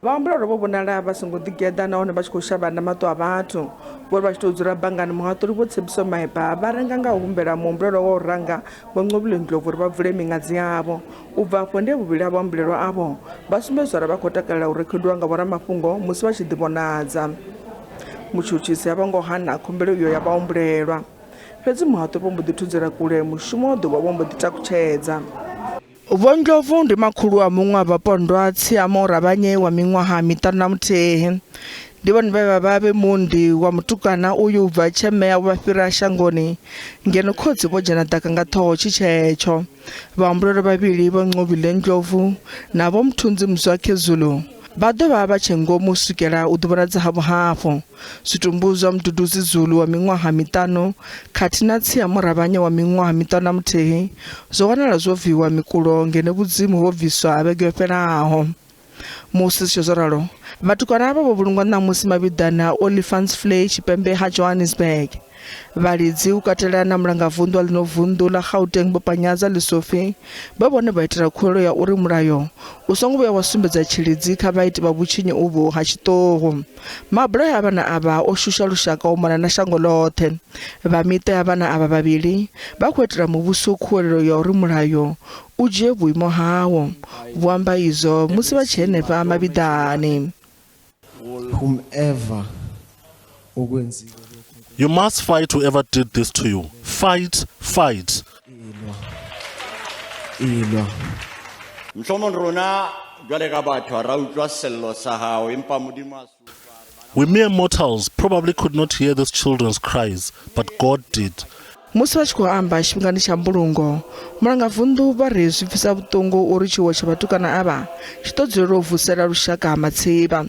Vhahumbulelwa vho vhonala vha songo ḓigeḓa nahone vha tshi khou shavha na maṱo a vhathu. Vho ri vha tshi tou dzula banngani muhaṱuli Vho Tshepiso Maepa vha renga nga u humbela muhumbulelwa wa u ranga Vho Nqobile Ndlovu uri vha vule miṅadzi yavho. U bva afho ndi he vhuvhili ha vhahumbulelwa avho vha sumbedzwa uri vha khou takalela u rekhodiwa nga vhoramafhungo musi vha tshi ḓivhonadza. Mutshutshisi a vho ngo hana khumbelo iyo ya vhahumbulelwa. Fhedzi muhaṱuli vho mbo ḓi thudzela kule mushumo wa ḓuvha vho mbo ḓi takutshedza. Vho Ndlovu ndi makhulu wa muṅwe wa vhapondwa Tshiamo Rabanye wa miṅwaha miṱanu na muthihi. Ndi vhone vhe vha vha vhe muunḓi wa mutukana uyu u bva tshe mme awe vha fhira shangoni ngeno khotsi vho dzhena ḓaka nga ṱhoho tshi tshetsho. Vhahumbulelwa vhavhili Vho Nqobile Ndlovu na Vho Mthunzi Mzwakhe Zulu vha ḓo vha vha tshe ngomu u swikela u ḓivhonadza havho hafhu. Zwitumbu zwa Mduduzi Zulu wa miṅwaha miṱanu khathihi na Tshiamo Rabanye wa miṅwaha miṱanu na muthihi zwo wanala zwo bviwa mikulo ngeno vhudzimu ho bviswa vhege yo fhelaho. Musi zwi tshe zwo ralo, vhatukana avha vho vhulungwa ṋamusi mavhiḓani a Olifantsvlei tshipembe ha Johannesburg. Vhalidzi u katela na mulangavunḓu wa ḽino vunḓu ḽa Gauteng Vho Panyaza Lesufi vhe vhone vha itela khuwelelo ya uri mulayo u songo vhuya wa sumbedza tshilidzi kha vhaiti vha vhutshinyi uvhu ha tshiṱuhu. Mabulayo a vhana avha o shusha lushaka u mona na shango ḽoṱhe. Vha miṱa ya vhana avha vhavhili vha khou itela muvhuso khuwelelo ya uri mulayo u dzhie vhuimo hawo. Vho amba izwo musi vha tshe henefha mavhiḓani. Whomever okwenzile lokhu. You must fight whoever did this to you. Fight, fight. Ilwa, ilwa. Mohlomong rona jwale ka batho ha ra utlwa sello sa hao, empa Modimo a se utlwa. We mere mortals probably could not hear these children's cries, but God did. Musi vha tshi khou amba tshifhingani tsha mbulungo, mulangavunḓu vha ri zwi pfisa vhuṱungu uri tshiwo tsha vhatukana avha tshi ḓo dzulela u vusela lushaka matsivha.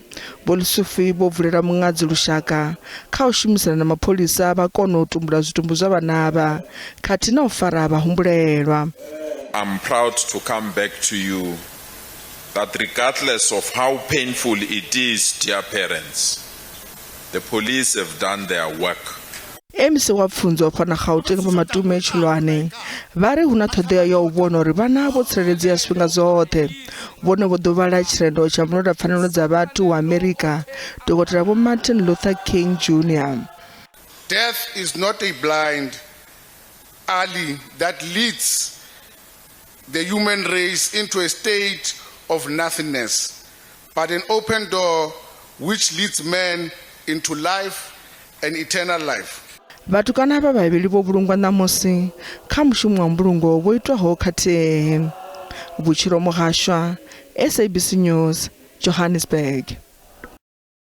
Vho Lesufi vho vulela muṅadzi lushaka kha u shumisana na mapholisa vha kona u tumbula zwitumbu zwa vhana avha khathihi na u fara vhahumbulelwa. I'm proud to come back to you that regardless of how painful it is, dear parents, the police have done their work. MEC wa pfunzo fhano Gauteng Vho Matome Chiloane vha ri hu na ṱhoḓea ya u vhona uri vhana vho tsireledzea zwifhinga zwoṱhe. Vhone vho ḓo vhala tshirendo tsha mulwela pfanelo dza vhathu wa Amerika Dokotela Vho Martin Luther King Jr. Death is not a blind alley that leads the human race into a state of nothingness, but an open door which leads man into life and eternal life. Vhatukana avha vhavhili vho vhulungwa ṋamusi kha mushumo wa mbulungo wo itwaho khathihi. Vhutshilo Muhashwa, SABC News, Johannesburg.